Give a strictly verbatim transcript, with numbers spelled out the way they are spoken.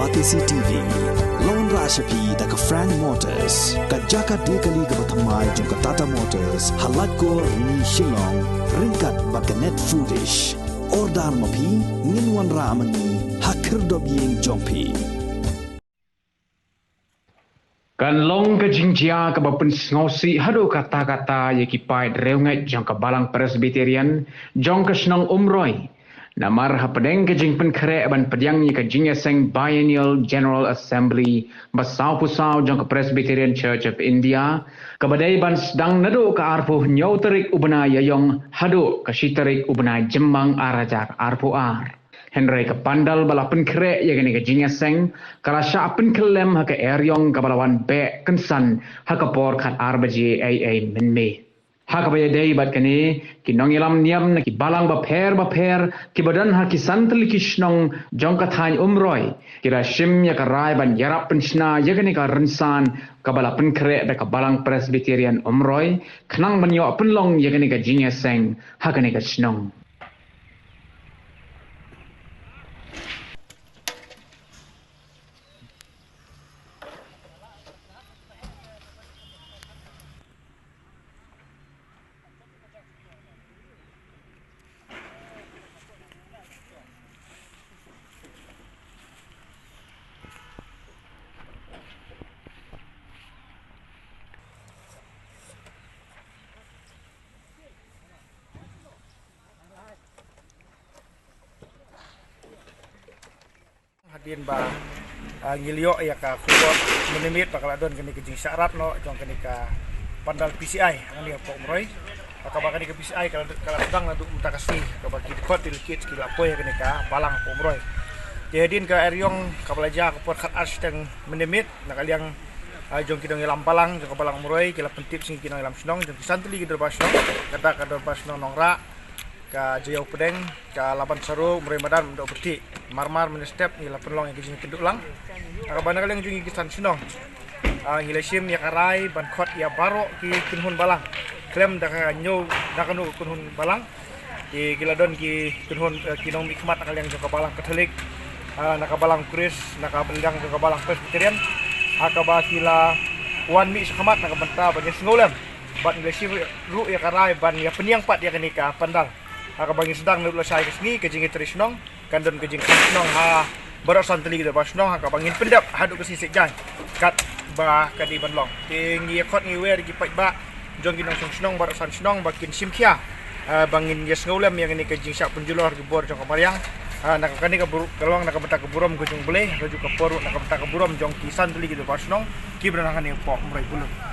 Batesi T V, la wanrah sha phi da ka Frank Motors, ka jaka die kali kaba thymmai jong ka Tata Motors, ha Laitkor Rni Shillong, ryngkat bad ka Net Foodish. Order ma phi, ngin wanrah ma ngi ha khyrdop ïing jong phi. Kan long ka jingjia kaba pynsngewsih haduh katta katta ïa ki paid riewngeit jong ka Balang Presbyterian jong ka shnong Umroi. Namar hapdeng ka jingpynkhreh ban pdiang ïa ka jingïaseng Biennial General Assembly ba sawphew saw jong ka Presbyterian Church of India, kaba dei ban sdang naduh ka arphew hynñiew tarik u bnai Ïaïong haduh ka shi tarik u bnai Jymmang ar hajar arphew ar. Hynrei ka pandal ba la pynkhreh ïa kane ka jingïaseng ka la shah pynkhyllem ha ka eriong kaba la wan beh kynsan ha ka por khatar baje eiei mynmiet. Ha kaba ïadei bad kane, ki nongïalam niam na ki balang bapher bapher kiba don ha ki san tylli ki shnong jong ka thaiñ Umroi ki la shim ïa ka rai ban ïarap pynshna ïa kane ka rynsan kaba la pynkhreh da ka Balang Presbyterian Umroi, khnang ban ïoh pynlong ïa kane ka jingïaseng ha kane ka shnong. Hadien ba, ah, ngi la ïoh ïa ka khubor mynmiet ba ka la don kane ka jingshah rat noh jong kane ka pandal P C I hangne ha Umroi. Kaba kane ka P C I ka la, ka la sdang naduh mynta ka sngi, kaba ki dkhot delegate ki la poi ha kane ka balang ha Umroi. Te hadien ka eriong kaba la jia ha ka por khatar shiteng mynmiet, na ka liang, ah, jong ki nongïalam balang jong ka balang Umroi ki la pyntip sha ngi ki nongïalam shnong jong ki san tylli ki dorbar shnong, kata ka dorbar shnong Nongrah, ka Jaïaw Pdeng, ka Laban Saro, Umroi Madan, Mawdoh Pyrthei. Mar mar mynstep ngi la pynlong ïa ka jingïakynduh lang. Ha kaba na ka liang jong ngi ki san shnong, ah, ngi la shim ïa ka rai ban khot ïa baroh ki kynhun balang khlem da ka ñiew da kano ka kynhun balang. Ki, ki la don ki kynhun, eh, ki nongmihkhmat na ka liang jong ka balang Katholik, ah, na ka balang Khrist, na ka liang jong ka balang Presbyterian, ha kaba ki la wan mih shakhmat na ka bynta ban ïasngewlem. Bad ngi la shim ruh ïa ka rai ban ïa pynïeng pat ïa kane ka pandal. Ha kaba ngin sdang naduh lashai ka sngi ka jingïatrei shnong, kan don ka jingkhot shnong ha baroh san tylli ki dorbar shnong, ha kaba ngin pyndep haduh ka sngi Saitjaiñ katba ka dei ban long. Te ngi ïa khot ngi wer ki paidbah jong ki nongshong shnong baroh san shnong ba kin shim khia, ah, ba ngin ïasngewlem ïa kane ka jingshah pynjulor ki bor jong ka mariang. Ah, na ka kane ka bur-, ka long na ka bynta ka burom ka jong U Blei, ka jong ka por, na ka bynta ka burom jong ki san tylli ki dorbar shnong kiba don hangne ha Umroi Bulun.